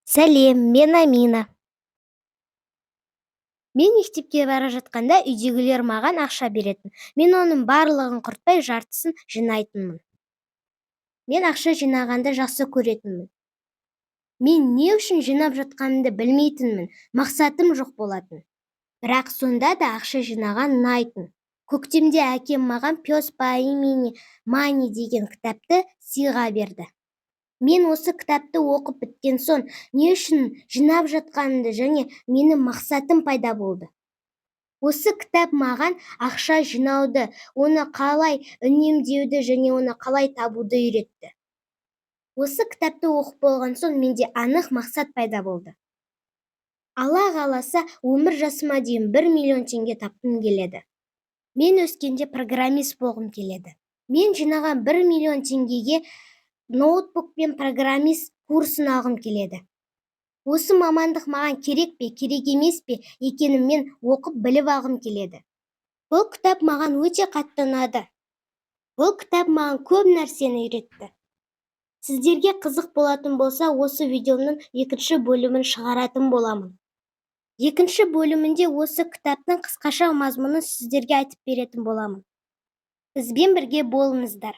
Сәлем, мен Амина. Мен мектепке бара жатқанда үйдегілер маған ақша беретін. Мен оның барлығын құртпай, жартысын жинайтынмын. Мен ақша жинағанды жақсы көретінмін. Мен не үшін жинап жатқанымды білмейтінмін, мақсатым жоқ болатын. Бірақ сонда да ақша жинаған ұнайтын. Көктемде әкем маған «Пес по имени Мани» деген кітапты сыйға берді. Мен осы кітапты оқып біткен соң, не үшін жинап жатқанымды және менің мақсатым пайда болды. Осы кітап маған ақша жинауды, оны қалай үнемдеуді және оны қалай табуды үйретті. Осы кітапты оқып болған соң, менде анық мақсат пайда болды. Алла қаласа, өмір жасыма дейін 1 миллион теңге тапқым келеді. Мен өскенде программист болғым келеді. Мен жинаған 1 миллион теңгеге ноутбук пен программист курсын алғым келеді. Осы мамандық маған керек пе, керек емес пе екенін мен оқып, біліп алғым келеді. Бұл кітап маған өте қатты ұнады. Бұл кітап маған көп нәрсені үйретті. Сіздерге қызық болатын болса, осы видеомның екінші бөлімін шығаратын боламын. Екінші бөлімінде осы кітаптың қысқаша мазмұнын сіздерге айтып беретін боламын. Бізбен бірге болыңыздар.